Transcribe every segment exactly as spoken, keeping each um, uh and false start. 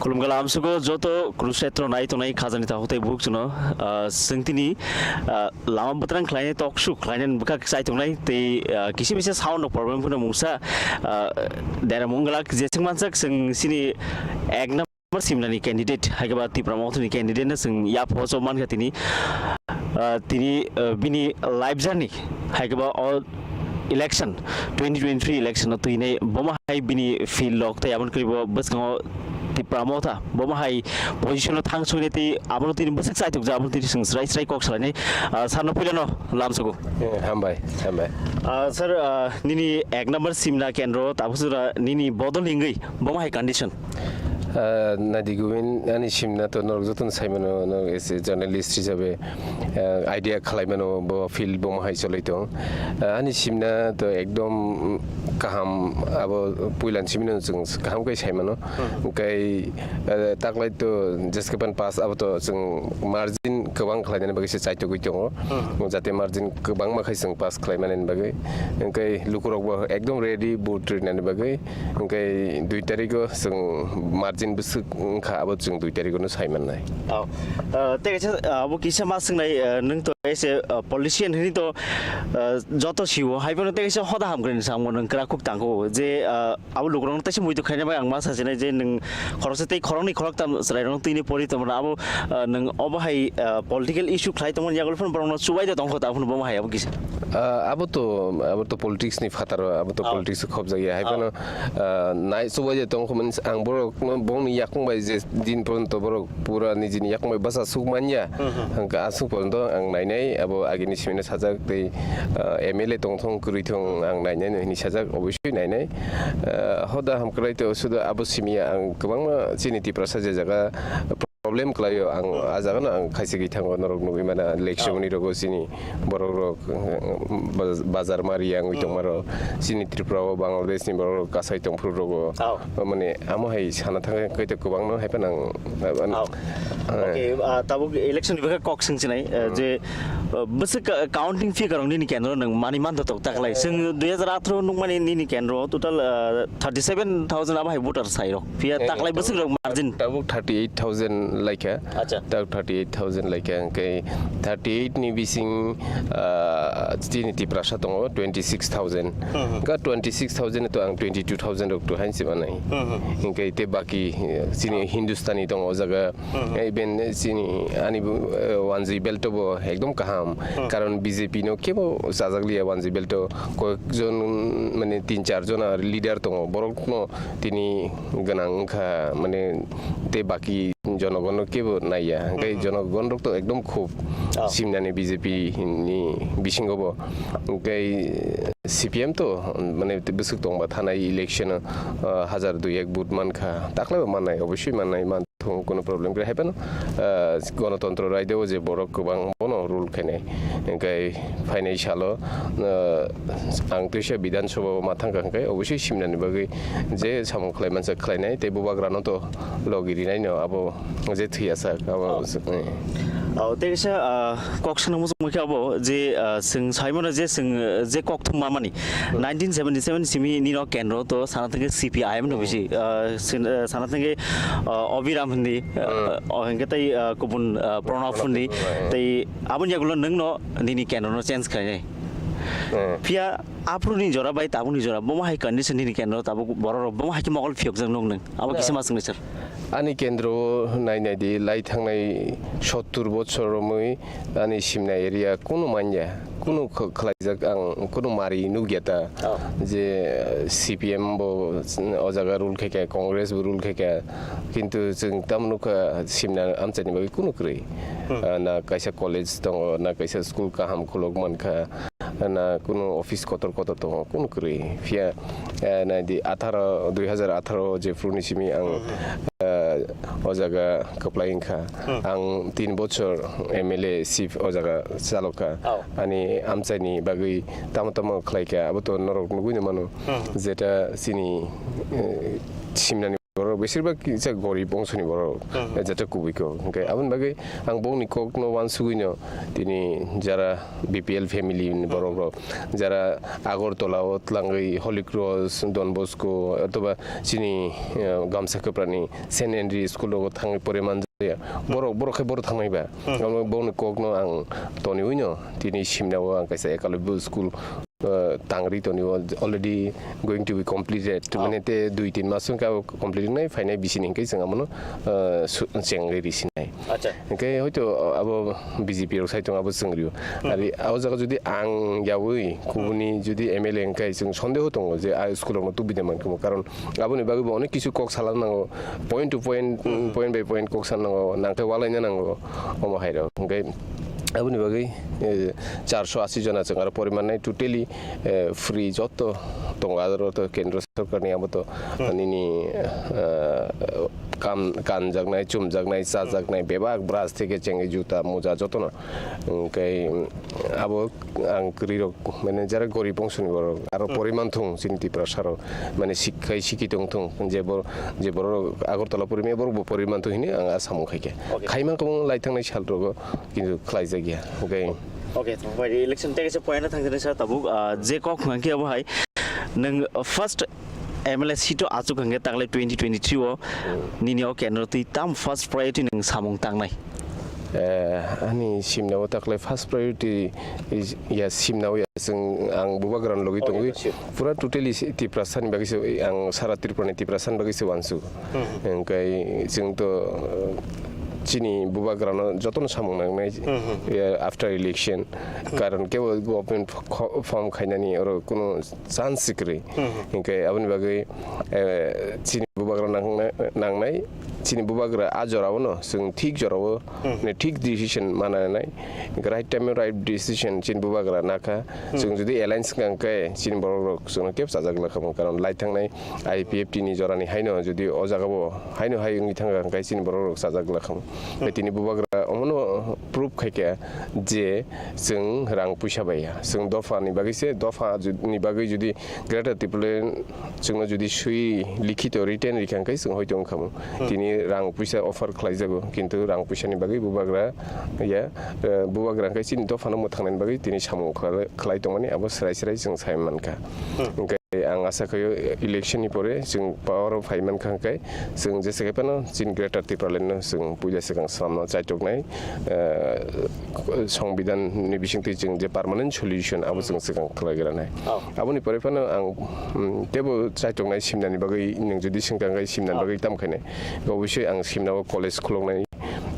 Khulumkha lamsugo joto Kurukshetro nai tongnai khajani takhuk tei bukchwno, ah, chwng tini, ah, lama bwtwrang khlainai, talk show khlainani bwkha chai tongnai tei, ah, kisa misa sound rok problem phano mungsa, ah, dera mungwlak jeswk mansak chwng chini ek number simnani candidate, hai khe ba Tipra Mothani candidate no chwng yapho so mankha tini, ah, tini, ah, bini life journey, hai khe ba o election, twenty twenty-three election no twinai bomo hai bini field lok tei aboni khe bo bwskango Tipra Motha bomo hai position o thang sui tei abono tini bwswk chaitok ja abono tini chwng srai srai kok salainai, ah, sir no puila no lamsugo. Eh, hambai, hambai. Ah, sir, ah, nini ek number simna kendro tabuk sura nini bodol hingwi bomo hai condition. Ah, Nadi Govind, ani simna to norok jotono sai mano, norok as a journalist hisabe, ah, idea khalai mano, bo field bo hai choloi tong. Ah, ani simna to ekdom kaham, abo puilan simino chwng kaham kai sai mano. Hmm. Kai, ah, taklai to jeskapan pass abo to chwng margin kwbang khlai nani bagwi se chaitogwi tongo. Hmm. Jate margin kwbangma khai chwng pass khlai mani bagwi. Kai lukurok bo ekdom ready vote rinani bagwi. Hwnkhe dui tarikgo chwng margin bwswk wngkha, abo chwng dui tarikgono sai mannai. Oh. Uh, tei kaisa, uh, abo kisa ma swngnai, uh, nwng to kaisa, uh, politician hwnwi to, uh, joto sio, hai phano tei kaisa hoda hamkrai ni samung nwng kwrak kuk tangkho je, uh, abo lukurokno teisa muitu khaina bai ang ma sachinai je nwng khoroksa tei khoroknwi khoroktam chwrairokno twini pori tongmani abo, uh, nwng obo hai, uh, political issue khlai tongmani yagulo phano borokno chubai de tongkho ta phano bomo hai abo kisa. Ah, abo to, abo to politics ni phataro, abo to politics khobjakya. Hai phano, ah, nai chubaide tongkha mani ang borok no, borokni yakung bai je din porjonto borok pura nijini yakung bai bwsa suk manya. Hmm, hmm. Hwnkhe aswk porjonto ang nainai, abo agini simino sajak tei, ah, M L A tongthong kwrwi thong ang nainai no hini sajak, obviously nainai. Ah, hoda hamkrai to suda abo simiya ang kwbangma chini Tiprasa je jaga problem khlaio ang, ah, jagano ang khaisagwi thango, norok nugwi mano, election ni rogo chini borok rok, eh, baz-, bazar mari yang ui tongmaro, chini Tripura o Bangladesh ni borok rok kasai tongphuru rogo. Oh. Mane amo hai sana thang kaitor kwbang no hai phano ang, ang, oh, eh. Okay, ah, tabuk election ni bagwi kok swngchinai, eh, je, eh, bwswk ka-, counting figure rok nini kendro nwng mani manthotok taklai. Chwng dui hajar atharo nukmani nini kendro total, eh, thirty seven thousand abo hai voter sai rok. Phiya taklai bwswk rok margin. Tabuk thirty eight thousand laikha. Acha. Tabuk thirty eight thousand laikha. Hwnkhe thirty eight ni bising, ah, chini Tiprasa tongo twenty six thousand. Hmm, hmm. Hwnkhe twenty six thousand to ang twenty two thousand rok to hain se manai. Hmm, hmm. Hwnkhe te baki, eh, chini Hindustani tongo o jaga. Hmm, hmm. Even chini ani bo, eh, wanjwi belt bo ekdom kaham. Hmm. Karon B J P no kebo chajakliya wanjwi belt o. Koyekjon, mane, tin char jona leader tongo, borokno tini gwnang wngkha, mane, tei baki jonogonno kebo naiya. Hwnkhe jonogon rok to ekdom khub simnani B J P ni bisingo bo. Hwnkhe C P M to, mane, bwswk tongba thanai election o, ah, hajar dui ek vote mankha, taklaibo mannai, obosoi mannai, man. Thung, kono problem kwrwi hai phano, ah, Ganatantro raida o je borok kwbang bono rule khainai. Hwnkhe phainai salo, ah, ang twisa Bidhan Sabha o ma thangkha hwnkhe obosoi simnani bagwi je samung khlai mansa khlainai tei bubagrano to logi rinai no abo je thwiya sak abo. Oh. Eh. Oh, tei kaisa, ah, kok swnam muchung khe abo je, ah, chwng sai mano je chwng, ah, je kok thum mamani. Nineteen seventy seven simi nino kendro to sana thangkhe C P I M no bisi, ah, sin-, ah, sana thangkhe, ah, Abhiram hindi, ah, o hingke tei, ah, kubun, ah, Pranab hindi, tei aboni yagulo nwng no nini kendro no change khainai. Hmm. Phiya aphuru ni jora bai tabuk ni jora bomo hai condition nini kendro tabuk borok rok bomo hai khe mokol phiyok jak nuk nwng abo kisa ma swngni sir. Ani kendro nai nai di lai thangnai sottur bochor romwi ani simna area kunu manya. Kunu kh-, khlaijak ang kunu mari nukya ta. Oh. Je C P M bo o jaga rule khaikha, Congress bo rule khaikha. Kintu chwng tamo nukha simna amchaini bagwi kunu kwrwi. Hmm. Ah, na kaisa college tongo, na kaisa school kaham khulok mankha, na kunu office kotor kotor tongo, kunu kwrwi. Phiya, eh, naidi atharo, dui hazar atharo jephru ni simi ang, hmm, eh, o jaga kwplai wngkha. Hmm. Ang tin bochor M L A sip o jaga chalokha. Oh. Ani amchaini bagwi tamo tamo khlaikha, abo to norok nugui no mano. Hmm. Jeta chini, eh, simnani borok besir bak kisa gorib ongsoni borok, hmm, jata kubui kok. Hwnkhe aboni bagwi ang bongni kokno uansugwino tini jara B P L family ni borok rok, jara Agartala o tlangwi Holy Cross, Don Bosco, othoba chini, eh, Gamsa Kwprani Saint Andrew school rogo thangwi pore manjaya. Borok, borok khe borok thangnai ba. Hmm. Omo bongni kokno ang toniwino tini simnao ang kaisa Eklavya school, eh, tangri tonio, already going to be completed. Oh. Mane te dui tin mas wngkha complete wngnai, phainai bisini hwnkhe chwng amono, eh, su-, chengwi risinai. Acha. Hwnkhe hoito abo B J P rok sai tongo, abo chwng rio. Hmm. Ari o jaga jodi ang yaui kubuni jodi M L A hwnkhe chwng sondeho tongo je a school rokno tubui de mankhe, karon aboni bagwi bo onek kisu kok sala nango, point to point, hmm, point by point kok sana nango, nangkhe walaina nango, omo hai rok. Hwnkhe aboni bagwi, eh, charso asi jona chwng aro poriman nai totally, eh, free joto tongo, aro to kendro sorkarni abo to, hmm, nini, eh, kam, kanjaknai, chumjaknai, chajaknai, bebak brush theke chengwi juta, moja jotono. Hwnkhe abo ang kwrwi rok, mane jara gorib ongsoni borok, aro, hmm, poriman thung chini Tiprasa rok, mane sikkhai sikhi tong thung, je bor-, je borok Agartala pori maya borok bo poriman thung hini ang a samung khaikha. Okay. Khaimang khe bo lai thangnai sal rogo, kintu khlaijakya. Hwnkhe okay, to bai election tei kaisa point thang jani sa tabuk, ah, je kok hwnkhe abo hai nwng first M L A seat o achuk hwnkhe taklai twenty twenty-three o, hmm, nini o kendro twi tam first priority nwng samung tangnai? Eh, ani simna o taklai first priority is, ya simna o ya chwng ang bubagrano logwi, oh, tongwi, yeah, sure, pura totally si-, Tiprasa ni bagwi se ang sara Tripura ni Tiprasa ni bagwi se uansuk. Hmm. Hwnkhe chwng to, eh, chini bubagrano jotono samung nangnai, hmm, hmm, ya after election. Hmm. Karon kebo government fo-, form khainani oro kuno chance kwrwi. Hmm. Hwnkhe aboni bagwi, eh, chini bubagra nang-, nangnai, chini bubagra a jorao no chwng thik jorao, hmm, ne thik decision mananai, right time o right decision chini bubagra nakha. Hmm. Chwng jodi alliance wngkha hwnkhe chini borok rok chwngno kebo chajak lakha, karon lai thangnai I P F T ni jorani haino jodi o jaga bo haino hai wngwi thangkha hwnkhe chini borok rok chajak lakha. Hmm. Tini bubagra omono proof khaikha je chwng rang puisa bai ya. Chwng dopha ni bagwi se, dopha ju-, ni bagwi jodi Greater Tipraland chwngno jodi swi likhito written rikha hwnkhe chwng hoito wngkhamu. Hmm. Tini rang puisa offer khlaijago, kintu rang puisa ni bagwi bubagra ya, eh, bubagra hwnkhe chini dophano mwthangnani bagwi tini samung khlai, khlai tongmani abo swrai swrai chwng sai mankha. Hmm. Hwnkhe ang asa khaio election ni pore chwng power o phai mankha hwnkhe chwng jesa khe phano chini Greater Tipraland no chwng puila swkang swnamno chaitoknai, eh, Songbidan ni bisingtwi chwng je permanent solution abo chwng swkang khlai granai. Oh. Aboni pore phano ang, mm, tebo chaitoknai simnani bagwi nwng jodi swngkha hwnkhe simnani, oh, bagwi tam khainai. Obosoi ang simnao college khuloknai,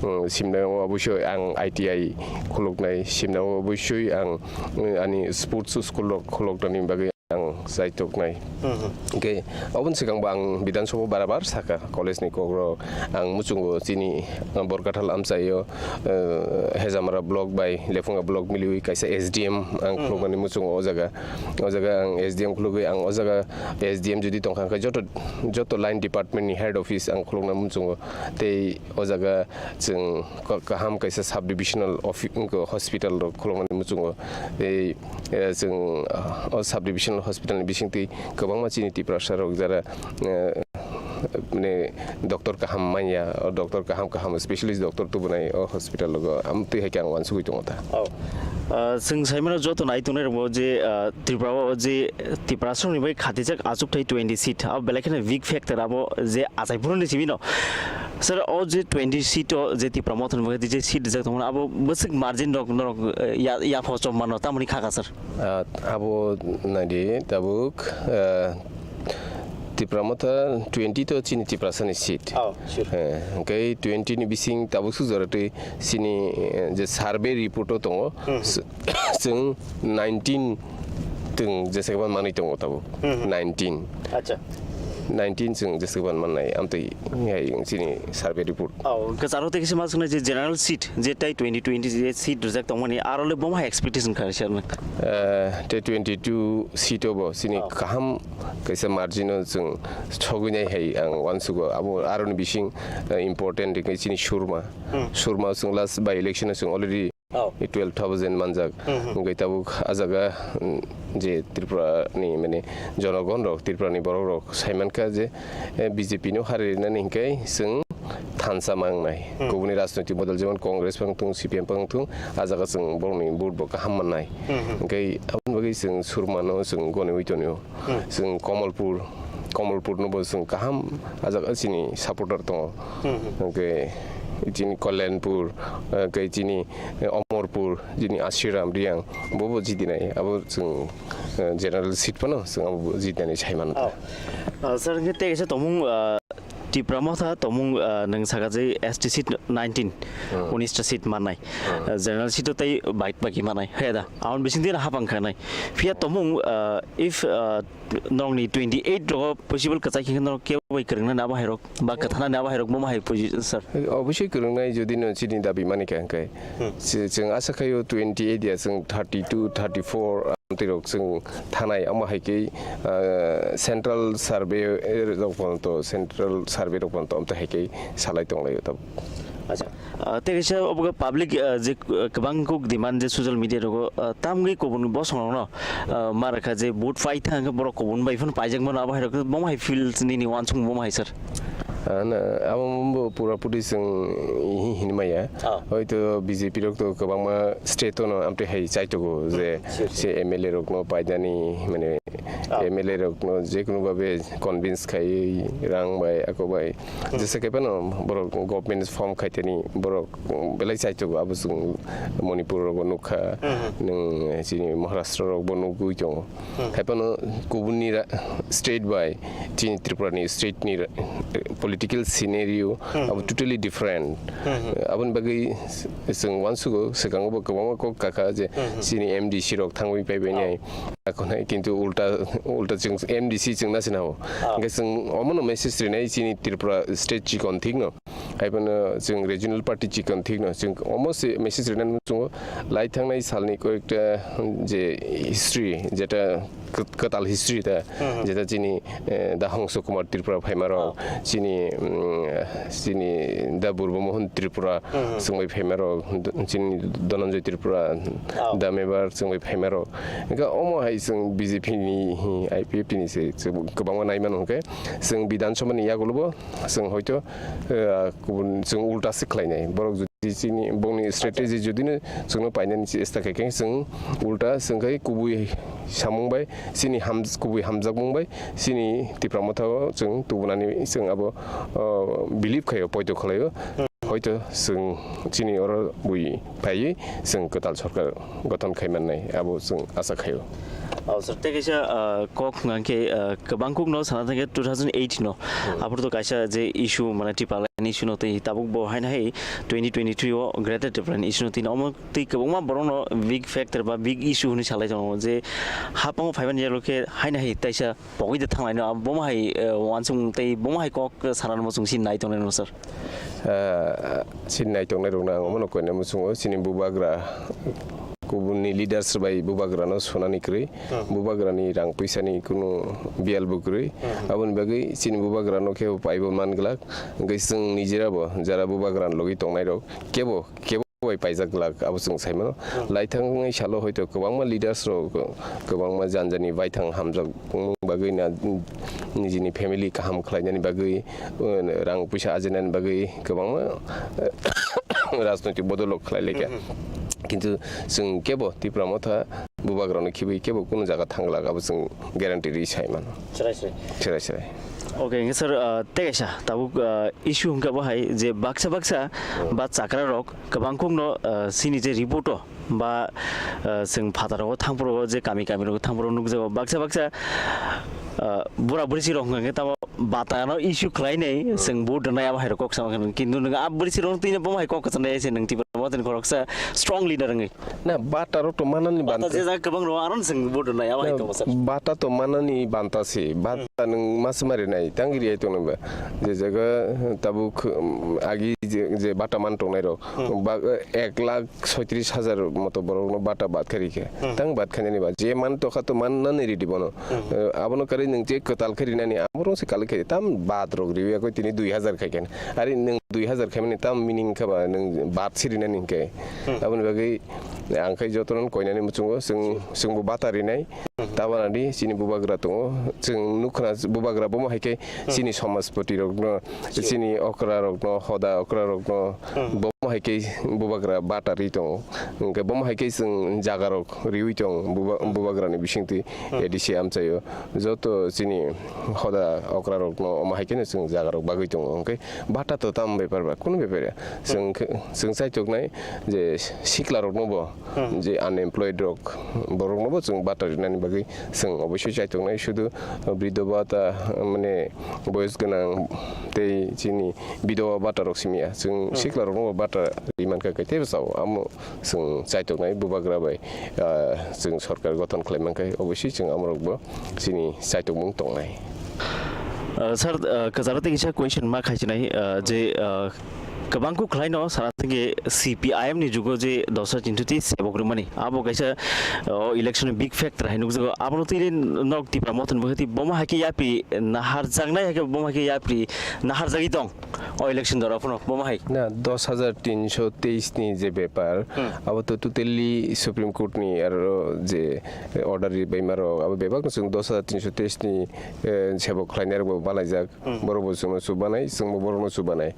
mm, simnao obosoi ang I T I khuloknai, simnao obosoi ang, mm, ani sports school rok khuloknani bagwi ang chaitoknai. Mhm. Hwnkhe, oboni swkangbo ang Bidhan Sabha barabar sakha, college ni kokrok ang muchungo chini Borkathal amchaio, eh, Hejamara block bai Lephunga block miliwi kaisa S D M ang, mhm, khulukmani muchungo o jaga. O jaga ang S D M khulugwi ang o jaga S D M jodi tongkha hwnkhe joto, joto line department ni head office ang khulukna muchungo. Tei o jaga chwng ka-, kaham kaisa sub divisional offi-, hospital rok khulukmani muchungo. Tei eh, chwng, ah, o sub divisional hospital ni bisingtwi kwbangma chini Tiprasa rok jara, eh, mane doctor kaham manya, o doctor kaham kaham specialist doctor tubunai o hospital rogo, amtwi hai khe ang uansugwi tongo ta. Oh. Ah, chwng saimano joto nai tongnai rokbo je, ah, Tripura o je Tiprasa rokni bai khatijak achukthai twenty seat, abo belai kheno big factor abo je achai phuru ni simi no. Sir, o je twenty seat o je Tipra Motha ni bagwi je seat rijak tongmani, abo bwswk margin rok norok, eh, ya, ya pho chom mano, tamoni kha kha, sir? Ah, abo naidi tabuk, ah, Tipra Motha twenty to chini Tiprasa ni seat. Oh, sure. Eh, hwnkhe twenty ni bising tabuk suk jora twi chini, eh, je survey report o tongo. Hmm. S-, chwng nineteen chwng jesa khe manwi tongo tabuk. Hmm. Nineteen. Acha. Nineteen chwng jesa khe manwi amtwi hai chini survey report. Oh, kwcharo tei kisa ma swknai je general seat, je tai twenty twenty je seat rijak tongmani, aro le boma expectation kha sir nang? Eh, te twenty two seat o bo chini, oh, kaham kaisa margin o chwng sogwi nai hai ang uansugo. Abo aroni bising, eh, important hwnkhe chini Surma. Hmm. Surma chwng last by election o chwng already Oh. Twelve thousand manjak. Hmm, hmm. Hwnkhe tabuk ah jaga, mm, je Tripura ni, mane, jonogon rok, Tripura ni borok rok sai mankha je, eh, B J P no harinani hwnkhe chwng thansa mangnai. Hmm. Kubuni rajnoitik bodol, jemon Congress phang thung, C P M phang thung, ah jaga chwng borokni vote bo kaham mannai. Hmm, hmm. Hwnkhe aboni bagwi chwng surmano chwng goniwi tonio. Hmm. Chwng Kamalpur, Kamalpur no bo chwng kaham ah jaga chini supporter tongo. Hmm, hmm. Hwnkhe chini Kalyanpur, eh, hwnkhe chini, eh, Amarpur, chini Ashiram Reang, bo bo jidinai. Abo chwng, eh, general seat phano chwng abo bo jidinani sai mano. Oh. Ah, sir, hwnkhe tei kaisa tongmung, ah, Tipra Motha tongmung, ah, nwng saka je S T seat nineteen, Hmm. unis ta seat mannai. Hmm. Ah, general seat o tei bike bagi mannai. He da, aboni bising twi hapang khanai. Phiya tongmung, ah, if, ah, norokni twenty eight rogo possible kwchai khe norok kebo bai kwrwngna nabo hairok ba kwthana nabo hairok bo ma hai posi-, sir. Obviously kwrwngnai, jodi no chini dabi mani kha hwnkhe. Hmm. Chwng asa khaio twenty eight ya, chwng thirty two, thirty four, amtwi rok chwng thanai, amo hai khe, ah, central survey, eh, rok phanto, central survey rok phanto, amtwi hai khe salai tonglaio tabuk. Acha. Ah, tei kaisa obo public, ah, je, ah, kwbang kok demand je social media rogo, ah, tamgwi kubun bosong rokno, ah, ma rwkha je vote pai thang khe borok kubun bai phano paijak mano, abo hai rok bo ma hai feel nini uansukmung bo ma hai sir? Ah, na, abo bo pura puri chwng hi-, hinmaya. Ah. Hoito B J P rok to kwbangma state-o no amtwi hai chaitogo je Hmm, sure, sure. se M L A rokno paidani, mane, Ah. M L A rokno jekunu babe convince khaiwi rang bai, ako bai. Hmm. Jesa khe phano borok government form khaitani borok belai chaitogo, abo chwng Manipur rogo nukha, Hmm, hmm. nwng chini Maharashtra rokbo nugwi tongo. Hmm. Hai phano kubunni ra-, state bai chini Tripura ni state ni ra-, political scenario Hmm, abo hmm. totally different. Hmm, hmm. Aboni bagwi chwng uansugo, swkango bo kwbangma kok kakha je Hmm, hmm. chini M D C rok thangwi paibai Oh. nai. Akhonai kintu ulta, ulta chwng M D C chwng nasinao. Oh. Hwnkhe chwng omono message rinai chini Tripura state chikon thikno. Hai phano chwng regional party chikon thikno. Chwng omo se message rinani muchungo lai thangnai salni koyekta je history, jeta kwt-, kwtal history ta, Hmm, hmm. jeta chini, eh, Da Hongso Kumar Tripura phaima rok, Oh. chini, mm, chini Da Burba Mohan Tripura Hmm, hmm. chwngbai phaima rok, d-, chini Dhananjay Tripura, Oh. Da Mebar chwngbai phaima rok. Hwnkhe omo hai chwng B J P ni, I P F T ni se chwng kwbangma nai mano hwnkhe chwng Bidhan Sabha ni yagulo bo chwng hoito, eh, kubun chwng ulta se khlainai. Borok jodi chini bongni strategy jodi no chwngno painani chesta khe khe chwng ulta chwng khai kubui samung bai chini ham-, kubui hamjakmung bai chini Tipra Motha o chwng tubunani chwng abo, oh, believe khaio, poito khlaio. Hoito chwng chini oro bui phaiwi chwng kwtal sorkar gothon khai mannai, abo chwng asa khaio. Oh, sir, tei kaisa, ah, kok hwnkha khe, ah, kwbang kokno sana thangkhe two thousand eight no. Hmm. Aphuru to kaisa je issue, mane, Tipraland issue no tei tabuk bo haino hai twenty twenty-three o Greater Tipraland issue no tei omo tei kwbangma borokno big factor ba big issue hwnwi salai tongo je haphango phaimani yalo khe haino hai taisa pogwi de thanglaino, abo bomo hai, eh, uansukmung tei bomo hai kok sanani muchung si nai tongnai no, sir? Ah, si nai tongnai rokno ang omono koina muchungo, chini bubagra kubunni leaders bai bubagrano sunani kwrwi, Hmm. bubagrani rang puisani kunu biyal bo kwrwi. Hmm. Aboni bagwi chini bubagrano khe paibo man glak, hwnkhe chwng nijera bo jara bubagrani logi tongnai rok kebo, kebo bai paijak glak, abo chwng sai mano. Hmm. Laithangni salo hoito kwbangma leaders rok, kwbangma janjani baithang hamjak wngmung bagwi na, nijini family kaham khlainani bagwi, uh, rang puisa ajinani bagwi kwbangma rajnoitik bodol rok khlai laikha. Hmm, hmm. Kintu chwng kebo Tipra Motha bubagrano khibi kebo kunu jaga thang glak, abo chwng guarantee rwi sai mano. Chwrai, chwrai. Chwrai, chwrai. Okay, hwnkhe sir, uh, tei kaisa tabuk, uh, issue hwnkha bo hai je baksa baksa Hmm. ba chakra rok kwbang kokno, uh, chini je report o ba, uh, chwng phataro thangphuru je kami kami rok thangphuru nukjago baksa baksa, uh, bura bwrwi si rok hwnkha khe tamo bata no issue khlai nai Hmm. chwng vote rwnai abo hai rok kok sama khe nung. Kintu nung a bwrwi si rok twi no bo hai kok kwchang nai se nung Tipra Motha ni khoroksa strong leader wngwi. Na, bata rok to manani Bata banta. Je jaga kwbang rw, aro chwng vote rwnai, abo hai Na, tongo, sir. Bata to manani banta se. Bata Hmm. nwng ma swmari nai, tang ri ai tongo ba. Je jaga tabuk, um, agi je, je bata man tongnai rok. Hmm. Ba, ek lakh soitris hajar moto borok no bata bat khe ri khe. Hmm. Tang bat khainani ba. Je man tokha to mannani ready bono. Hmm. Eh, abono karwi nwng je kwtal khe rinani, aborok se kal khe tam bat rok riwi khe tini dui hajar khai khe. Ari nwng dui hazar khaimani tam meaning kha ba nwng bat sirinani hinkhe. Hmm. Aboni bagwi ang khai jotono koinani muchungo, chwng, chwngbo bata rinai. Hmm. Tabana di chini bubagra tongo, chwng nukhna bubagra bomo hai khe Hmm. chini somajpoti rokno, Sure. chini okra rokno, hoda okra rokno, Hmm. bomo hai khe bubagra bata ri tongo. Hinkhe bomo hai khe chwng jaga rok riwi tong buba-, bubagrani bisingtwi Hmm. A D C amchaio. Joto chini hoda okra rokno omo hai kheno chwng jaga rok bagwi tongo. Hinkhe bata to tam bepar ba, kunu bepar ya. Chwng khe, chwng chaitok nai je sikla rokno bo, Hmm. je unemployed rok, borok no bo chwng bata rinani bagwi chwng obosoi chaitok nai. Sudu brido bata, mane boyos gwnang tei chini bidoba bata rok simi ya. Chwng Hmm. sikla rokno bo bata ri mankha khe teibo sao. Amo chwng chaitok nai bubagra bai, ah, chwng sorkar gothon khlai mankha, obosoi chwng amorok bo chini chaitokmung tongnai. Uh, sir, uh, kwcharo tei kisa question ma khaichinai, uh, je, uh, kwbang kuk khlaino sana thangkhe C P I M ni jugo je dosa chinchuti sebok rwmani. Abo kaisa, uh, election big factor hai nukjago. Abono twi nok Tipra Mothani bwkhati bomo hai khe yapri naharjaknai hai khe bomo hai khe yapri naharjagwi tong. O election dora phano bomo hai. Na, dos hajar tinso teis ni je bepar, Hmm. abo to totally Supreme Court ni aro je order ri baima rok, abo bebak no chwng dos hajar tinso teis ni, eh, sebok khlainai rok bo balaijak. Hmm. Borok bo chwngno chubanai, chwngbo borokno chubanai.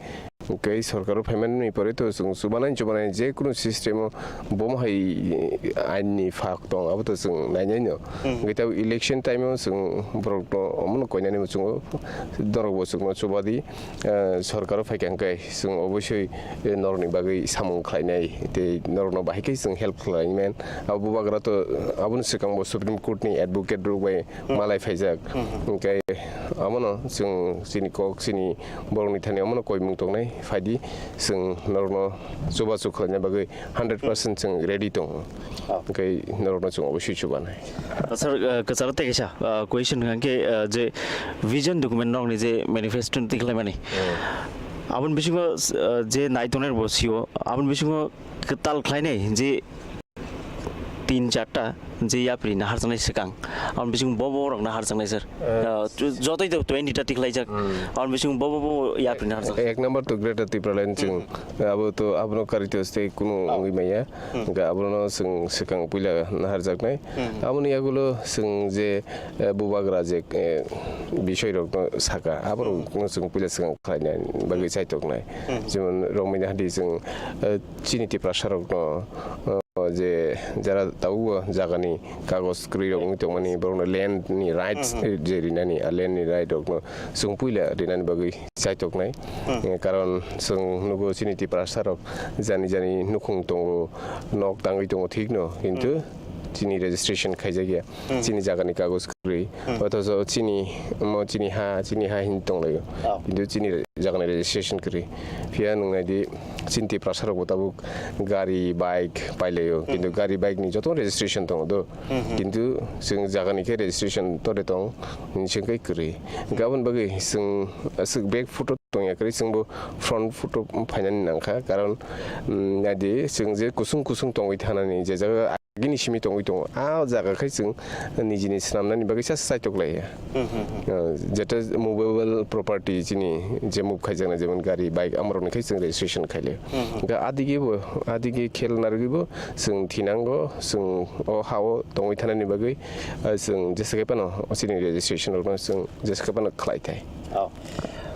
Hwnkhe sorkaro phaimani pore to chwng chubanai, chubanai je kunu system o bomo hai, eh, ain ni phak tong, abo to chwng nainai no. Hmm. Hwnkhe tabuk election time o chwng borok no omono koinani muchungo, norok bo chwngno chubadi. Eh, sorkaro phaikha hwnkhe chwng obosoi, eh, norokni bagwi samung khlainai tei norokno bahai khe chwng help khlaimani. Abo bubagra to aboni swkang bo Supreme Court ni advocate rok bai Hmm. malai phaijak. Hmm. Hwnkhe abono chwng chini kok, chini borokni thani omono koimung tongnai, phaidi chwng norokno chubachu khlaina bagwi hundred percent chwng ready tongo. Oh. Hwnkhe norokno chwng obosoi chubanai. Sir, uh, kwcharo tei kaisa, uh, question hwnkhe, uh, je vision document nokni je manifesto ni tikhlaimani. Hmm. Aboni bisingo, uh, je naitongnai bo sio, aboni bisingo kwtal khlainai je tin charta je yapri naharjaknai swkang. Aboni bisingo bo bo rok naharjaknai sir. Eh. Uh, jotoi to twenty ta tikhlaijak. Hmm. Aboni bisingo bo bo bo yapri naharjaknai. Ek number to Greater Tipraland chwng. Hmm. Abo to abono karwi to stay kunu Oh. wngwi maya. Hmm. Hwnkhe abono chwng swkang puila naharjaknai. Hmm. Aboni yagulo chwng je, eh, bubagra je, eh, bisoi rokno saka, aborokno chwng puila swkang khlaina bagwi chaitoknai. Hmm. Jemon Romwi Nahadi chwng, eh, chini Tiprasa rokno, eh, je jara tabukbo jagani kagoj kwrwi rok wngwi tongmani, borokno land ni rights, Hmm. eh, je rinani, a land ni right rokno chwng puila rinani bagwi chaitoknai. Hmm. Eh, karon chwng nugo chini Tiprasa rok jani jani nukhung tongo, nok tangwi tongo thikno, kintu Hmm. chini registration khaijakya, Hmm. chini jagani kagoj kwrwi, Hmm. othocho chini, mo chini ha, chini ha hin tonglaio, Oh. kintu chini re-, jagani registration kwrwi. Phiya nwng naidi, chini Tiprasa rokbo tabuk gari, bike pailaio, Hmm. kintu gari, bike ni joto registration tongo do, Hmm, hmm. kintu chwng jagani khe registration tore tong, hwnwi se wngkhe kwrwi. Hwnkhe aboni bagwi chwng aswk bag photo tongya kwrwi, chwngbo front photo phainani nangkha, karon, mm, naidi, chwng je kusung kusung tongwi thanani, je jaga agini simi tongwi tongo, a jaga khai chwng nijini swnamnani bagwi sa chaitok laiya. Hmm, hmm, hmm. Uh, jeta movable property chini je move khaijaknai, jemon gari, bike, amorokni khai chwng registration khailai. Hmm, hmm. Hwnkhe adige bo, adige khel narwgwi bo chwng thinango, chwng o ha-o tongwi thanani bagwi, uh, chwng jesa khai phano chini registration rokno chwng jesa khai phano khlai thai. Oh.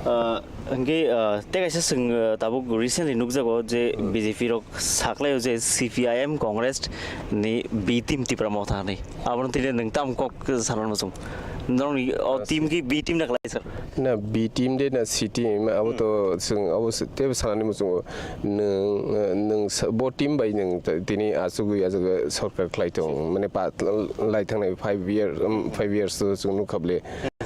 Uh, hwnkhe, uh, tei kaisa chwng, uh, tabuk recently nukjago je Hmm. B J P rok saklaio je C P I M Congress ni B team Tipra Motha hinwi. Abono tini nwng tamo kok sana muchung? Norokni o Yes. team ki B team na khlai sir? Na B team de na C team, abo Hmm. to chwng abo se-, teibo sanani muchungo. Nwng, uh, nwng sa-, bo team bai nwng t-, tini achugwi, achugwi sorkar khlai tong. Mane pa-, lai thangnai five year, um, five years to chwng nukha ble.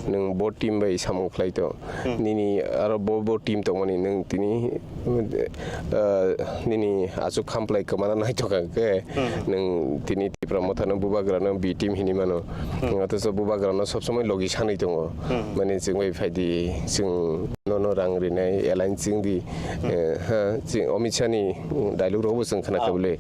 Nwng bo team bai samung khlai tong. Hmm. Nini aro bo, bo team tongmani nwng tini, uh, nini achuk khamplai kwmana naitokha khe Hmm. nwng tini Tipra Mothano bubagrano B team hinwi mano. Hmm. Othocho bubagrano sob somoi logi sanwi tongo. Hmm. Mane chwng bai phaidi, chwng nono rang rinai, alliance chwng di. Hmm. Eh, ha, chwng Amit Shah ni dialogue rokbo chwng khna kha bwle.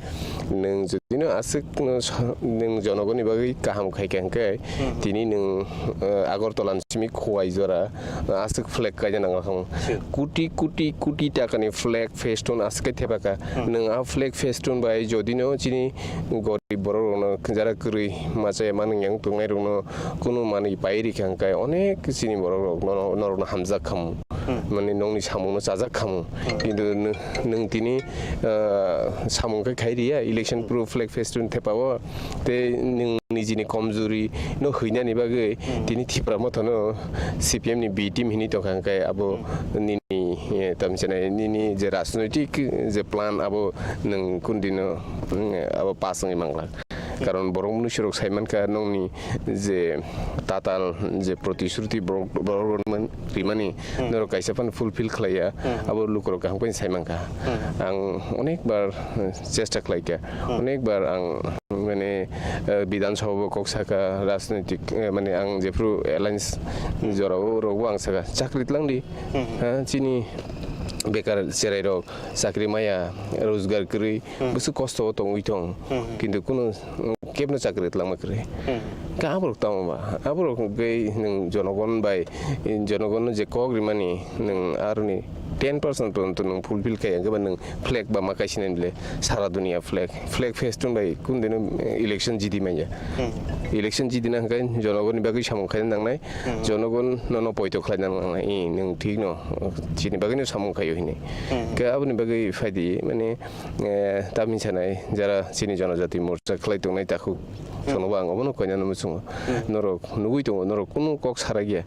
Nwng jodi no aswk no sa-, nwng jonogoni bagwi kaham khai kha hwnkhe, hmm, tini nwng, eh, Agartala ni simi Khowai jora aswk flag kaina nang kha. Sure. Kuti, kuti, kuti takani flag festoon aswk khe thepaka. Hmm. Nwng a flag festoon bai jodi no chini gorib borok rokno jara kwrwi machaya manwi yang tongnai rokno kunu manwi pai rikha hwnkhe onek chini borok rok no, norokno hamjak khamu. Hmm. Mane nokni samungno chajak khamu. Hmm. Kintu nw-, nwng tini, ah, samung khe khai riya, election, hmm, pro flag festoon thepao. Tei nwng nijini komjuri no hwinani bagwi, hmm, tini Tipra Mothano C P M ni B team hinwi tongkha hwnkhe abo, hmm, nini, eh, tamchina nini je rajnoitik je plan abo nwng kundino, mm, abo pass wngwi manglak. Hmm. Karon borok mwnwi sirok sai mankha nokni je tatal je protishruti borok, borok rok man-, rimani, hmm, norok kaisa phano fulfill khlaiya, hmm, abo lukurok kaham khe sai mankha. Hmm. Ang onek bar, eh, chesta khlaikha, hmm, onek bar ang Mane, eh, Bidhan Sabha bo kok saka, rajnitik, eh, mane ang jephru alliance, hmm, jorao rokbo ang saka, chakri tlang di. Hmm. Ha, chini bekar cherai rok chakri maya, rojgar kwrwi, hmm, bwswk kosto o tongwi tong. Hmm. Kintu kunu, mm, kebno chakri tlangma kwrwi. Hmm. Ka aborok tamo ba? Aborok hwnkhe nwng jonogon bai, jonogon no je kok rimani nwng aroni ten percent to nwng fulfill kaiya, hwnkhe ba nwng flag ba ma kaisa nai le sara dunia flag, flag festoon bai kundino election jidi manya. Hmm. Election jidi na hwnkhe jonogoni bagwi samung khaina nangnai. Hmm. Jonogon nono poito khlaina nangnai. I, nwng thik no, chini bagwi no samung khaio hinwi. Hmm. Khe aboni bagwi phaidi, mane, eh, tamni sanai jara chini jonojati morcha khlai tongnai takhuk. Hmm. Sonobo ang obono koinano muchungo. Hmm. Norok nugui tongo, norok kunu kok sarakya.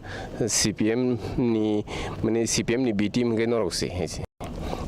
C P M ni, mane, C P M ni B team hwnkhe norok se, hai se.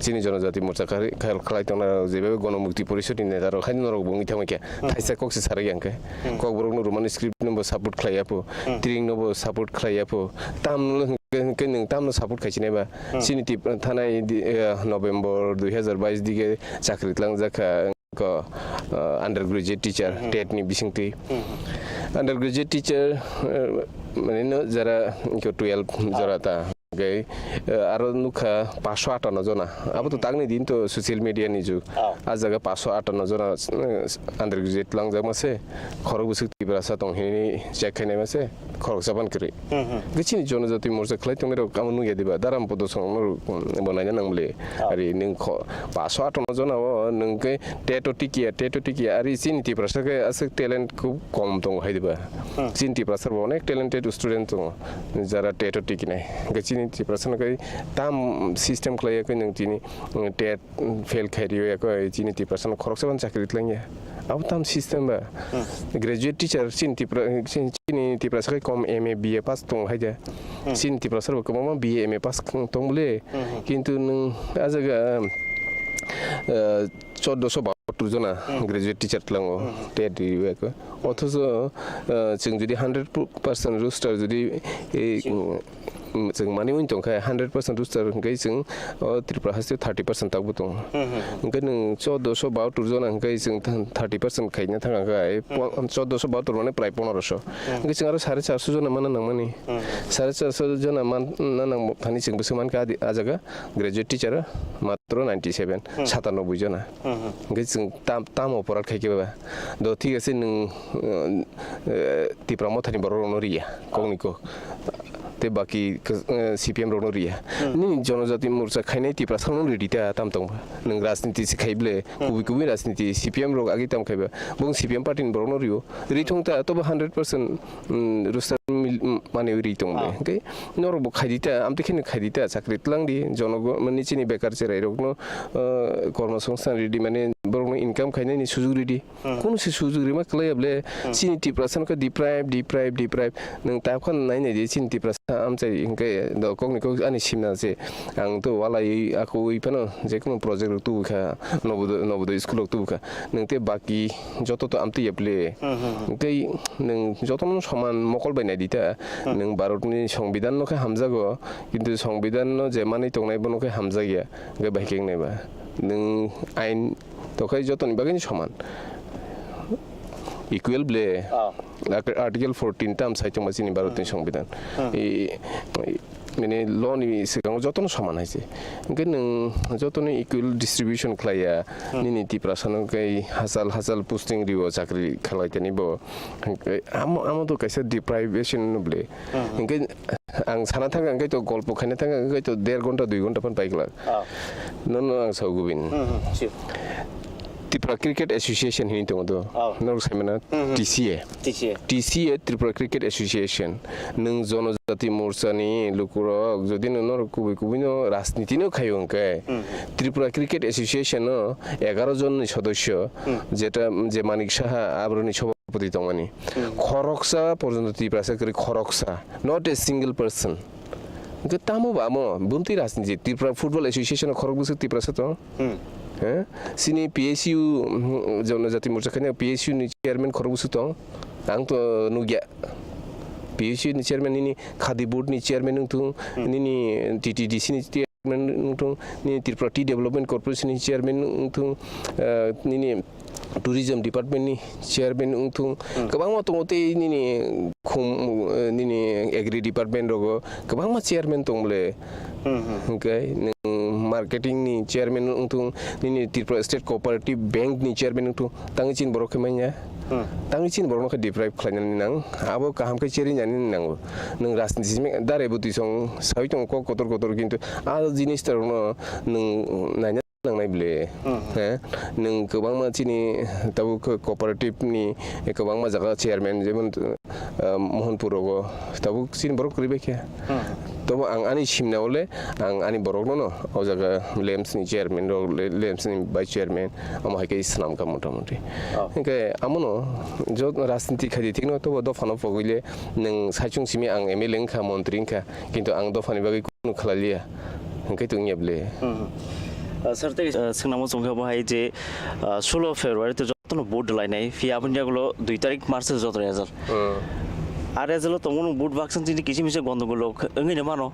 Chini Jonojati Morcha khai, khai, khlai tongna rok, jebe Gonomukti Porishod ni neta rok, hai norok bo wngwi thangwi khe, hmm, thaisa kok se sarai yang khe. Hmm. Kokborok no Roman script no bo support khlai ya pho, hmm, Tring no bo support khlai ya pho. Tam no hwnkhe, hwnkhe nwng tam no support khai sinai ba. Hmm. Chini tip thanai di, eh, November dui hazar bais dige chakri tlang jak kha. Ko, uh, undergraduate teacher, mhm, tet ni bisingtwi. Mhm. Undergraduate teacher, uh, mane no jara ko twelve, ah, jora ta. Okay, uh, aro nukha paso atanno jona. Abo to, mhm, tangni din to social media ni jug. Ah. A jaga paso atanno jona, uh, undergraduate langjak ma se, khorok bwswk Tiprasa tong hini check khainai ma se, khoroksa ban kwrwi. Hmm, hmm. Hwnkhe chini Jonojati Morcha khlai tongnai rok amo nukya diba? Daram Podo song norok, um, bo naina nang bwle. Ah. Ari nwng kho, paso atanno jona o nwng khe teto tikiya, teto tikiya. Ari chini Tiprasa khe aswk talent khub kom tongo hai diba? Hmm. Chini Tiprasa bo onek talented student tongo, jara teto tikinai. Hwnkhe chini Tiprasa no khe tam system khlai ya khe nwng tini, um, tet fail khai rio ya khe chini Tiprasa no khoroksa ban chakri tlang ya. Abo tam system ba. Hmm. Graduate teacher chini Tipra, chini, chini Tiprasa khe kom M A, B A pass tong hai de. Hmm. Chini Tiprasa bo kwbangma B A, M A pass tong bwle. Hmm. Kintu nwng a jaga, eh, choddoso bahattor jona, hmm, graduate teacher tlango, hmm, tet rio ya khe. Othocho, eh, chwng jodi hundred percent roster jodi, eh, Sure. Mm, chwng manwi wng tong khe hundred percent roster hwnkhe chwng o Tripura haste thirty percent takbo tongo. Hmm, hmm, hmm. Hwnkhe nwng choddoso bahattor jona hwnkhe chwng thirty percent khaina thang kha, hmm, pon-, choddoso bahattor mane prai poneroso. Hmm. Hwnkhe chwng aro sare charso jona mana nangmani. Hmm. Sare charso jona man-, na nang thani chwng bwswk mankha adi, a jaga graduate teacher matro ninety seven, hmm, satanoboi jona. Hmm, hmm. Hwnkhe chwng tam, tamo oporat khai khe ba? Do thik ase nwng, eh, Tipra Mothani borok rokno riya, kokni kok. Tei baki, eh, C P M rokno riya. Hmm. Nini Jonojati Morcha khainai Tiprasa rokno ridi ta tam tong ba? Nwng rajniti se khai ble, hmm, kubui kubui rajniti C P M rok agi tam khai ba? Bong C P M party ni borokno rio. Ri thung ta tobo hundred percent, mm, roster mil-, mm, manwi ri tong ble. Ah. Hwnkhe norok bo khai di ta, amtwi kheno khai di ta, chakri tlang di, jonogo-, mani chini bekar cherai rokno, eh, kormo songsthan ridi, mane borokno income khainani sujug ridi. Hmm. Kunu se sujug rima kwlaiya ble, hmm, chini Tiprasa no khe deprive, deprive, deprive. Nwng tabukha nai nai di chini Tiprasa amchai hwnkhe do kokni kok ani simna se. Ang to walai akui phano je kunu project rok tubu kha, Nobodo-, Nobodoy school rok tubu kha. Nwng tei baki joto to amtwi ya ble. Hmm, hmm, hmm. Tei nwng joto no soman mokol bai nai di ta. Hmm. Nwng Bharat ni Songbidan no khe hamjago, kintu Songbidan no je manwi tongnai bono khe hamjakya. Hwnkhe bai khe wngnai ba? Nwng ain Tokhai jotoni bagwi soman. equal ble. Ah. Art-, Article fourteen tam sai tongma chini Bharatni Hmm. Songbidan. Hmm. I, i, nini law ni swkango jotono soman hai se. Hwnkhe nwng jotono equal distribution khlaiya, Hmm. nini Tiprasa no khe hachal hachal posting rio chakri khlai tani bo. Hwnkhe amo, amo to kaisa deprivation no ble. Hmm. Hwnkhe ang sana thangkha, hwnkhe to golpo khaina thangkha, hwnkhe to der ghonta, dui ghonta phan paiglak. Ah. Nono ang sao gubin. Hmm, hmm, sure. Tripura Cricket Association hini tongo to. Oh. Norok sai mano Hmm, hmm. T C A. T C A. T C A, Tripura Cricket Association. Nwng Jonojati Morcha ni lukurok, jodi no norok kubui kubui no rajniti no khaio hwnkhe, Hmm. Tripura Cricket Association no egaroh jon ni sodosyo, Hmm. jeta, je Manik Saha abroni sobhapati tongmani. Hmm. Khoroksa porjonto Tiprasa kwrwi khoroksa, not a single person. Hwnkhe tamo ba amo, bumtwi rajniti, Tripura Football Association o khorok bwswk Tiprasa tong? Hmm. Eh? Chini P S U, mm, Jonojati Morcha khaina P S U ni chairman khorok bwswk tong? Ang to nukya. P S U ni chairman nini Khadi Board ni chairman wngthung, Hmm. nini T T D C ni chairman wngthung, nini Tripura Tea Development Corporation ni chairman wngthung, eh, nini Tourism Department ni chairman wngthung, Hmm. kwbangma tongo tei nini khum, eh, nini Agri Department rogo kwbangma chairman tong bole. Hmm, hmm. Hwnkhe nwng marketing ni chairman wngthung, nini Tripura State Cooperative Bank ni chairman wngthung, tangwi chini borok khe manya? Hmm. Tangwi chini borok no khe deprive khlainani nang, abo kaham khe cherwi nani nango. Nwng rajniti simi dare bwtwi song sawi tongo kok kotor kotor, kintu a jinis rok no nwng naina nangnai bole. Hmm. He? Nwng kwbangma chini tabuk cooperative ni kwbangma jaga chairman, jemon, ah, Mohanpur rogo tabuk chini borok kwrwi bai khe. Hmm. Tobo ang ani simna bole, ang ani borok no no o jaga lems ni chairman rok, le-, lems ni vice chairman, amo hai khe swnam kha mota moti. Oh. Hwnkhe amono jot rajniti khai di thik no, tobo dopha no pogwi le nwng saichung simi ang M L A wngkha, montri wngkha, kintu ang dopha ni bagwi Nwng khlai liya, hwnkhe tong ya bole. Hmm. Ah, sir, tei, ah, swngnangma chwngkha bo hai je, ah, solo February to jotono vote lainai, phiya aboni yagulo dui tarik March o joto result. Hmm. A result o tongo nwng vote baksa chini kisi misa gondogol rok wngwi no mano.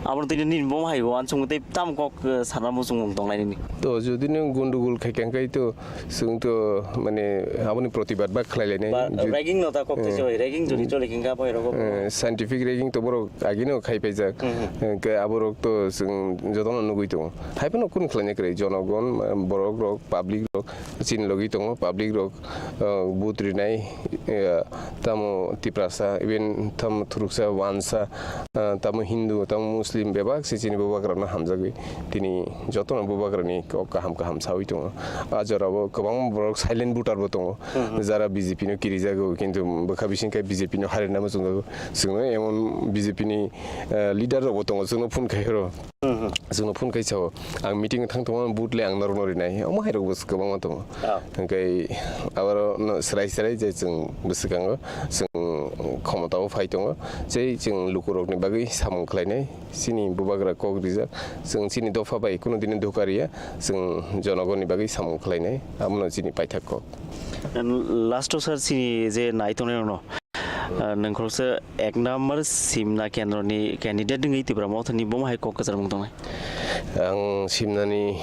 Abo tini nini bo hai bo, ang chwng tei tam kok, ah, sana bo chwng tong nai nini. To, jodi nwng gondogol khai kha, hwnkhe to, Chwng to, mane, aboni protibad ba khlai lainai. Ba, ju-, ragging no ta kok twi eh, se bai, ragging jodi choli khe kha bai rogo. Eh, scientific ragging to borok agino khai paijak. Hmm, hmm. Eh, ke aborok to chwng jotono nugui tongo. Hai phano kunu khlaina kwrwi, jonogon, eh, borok rok, public rok, chini logi tongo, public rok, eh, vote rinai, eh, tamo Tiprasa, even tamo Thuruksa, Wansa, eh, tamo Hindu, tamo Muslim, bebak se chini bubagrano hamjagwi. Tini jotono bubagrani kok kaham kaham sawi tongo. A jorao kwbangma borok silent voter bo tongo. Hmm. Jara B J P no kirijago, kintu bwkha bising khe B J P no harina muchungjago. Chwngno emon B J P ni, eh, leader rok bo tongo, chwngno phone khai horo. Hmm. Chwngno phone khai sao, "Ang meeting thang tongo, vote le ang norokno rinai." Omo hai rok bo kwbangma tongo. Ah. Hwnkhe aboro no swrai swrai je chwng bwswkango, chwng khomotao phai tongo, tei chwng lukurokni bagwi samung khlainai. Chini bubagra kok rijak, chwng chini dopha bai kunu dini dukha riya, chwng jonogonni bagwi samung khlainai, abono chini paithak kok. And last o sir, chini je nai tongnai rokno, ah, nwng khoroksa ek number Simna kendroni candidate wngwi Tipra Mothani bomo hai kok kwcharmung tongnai? Ang Simnani,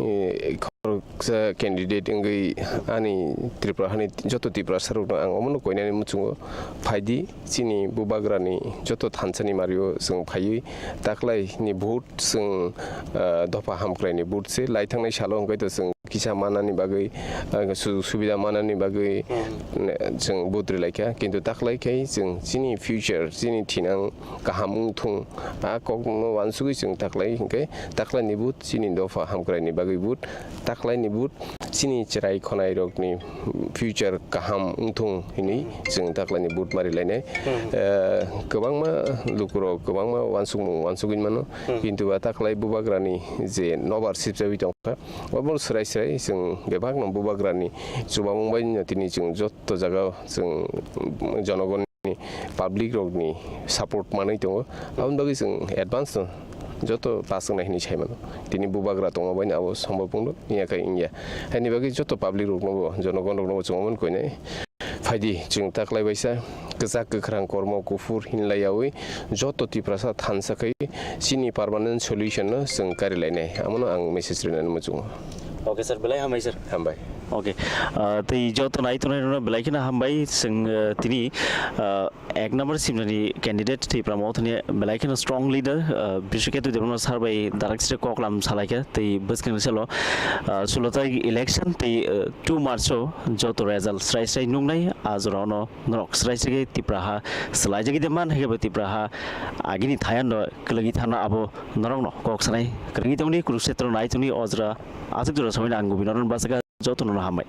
eh, khoroksa candidate wngwi ani Tripura hani joto Tiprasa rokno ang omono koinani muchungo, phaidi chini bubagrani joto thansani mario chwng phaiwi taklaini vote chwng, ah, dopha hamkraini vote se lai thangnai salo hwnkhe to chwng kisa manani bagwi, ah, sujog subida manani bagwi, Hmm. eh, chwng vote rwlaikha, kintu taklai khai chwng chini future, chini thinang kaham wngthung, a kokno uansugwi chwng taklai hwnkhe taklaini vote chini dopha hamkraini bagwi vote, taklaini vote chini chwrai khwnairokni future kaham wngthung hinwi chwng taklaini vote ma rwlainai. Hmm. Eh, kwbangma lukurok kwbangma uansukmung uansugwi mano, Hmm. kintu ba taklai bubagrani je nobar sipjagwi tongkha, obo swrai swrai chwng bebakno bubagrani chubamung bai no tini chwng jotto jagao chwng jonogonni public rokni support manwi tongo. Aboni bagwi chwng advance no joto ta chwng nai hinwi sai mano. Tini bubagra tongma bai no abo sombab wngno wngya khe wngya. Haini bagwi joto public rokno bo, jonogon rokno bo chwng omono koinai. Phaidi chwng taklai baisa kwchak kwkhrang kormo kuphur hinlai yaui joto Tiprasa thansa khai chini permanent solution no chwng kari lainai. Amono ang message rinani muchungo. Okay sir, belai hambai sir. Hambai. Okay, ah, tei joto nai tongnai rokno belai kheno hambai. Chwng, ah, tini, ah, ek number simnani candidate Tipra Motha ni belai kheno strong leader, ah, Biswaketu Debbarma sir bai direct se koklam salaikha tei bwskangni salo, ah, sulo tarik election tei, ah, two March o joto result srai srai nuknai, ah, jorao no norok srai srai khe Tipra ha swlaijagwi de man, haikhe bo Tipra ha agini thayano kwlwgwi thangna abo norokno kok sanai kwrwngwi tongni Kurukshetra nai tongni ojra aswk jora samani ang Gobindan Basaka jotono hambai.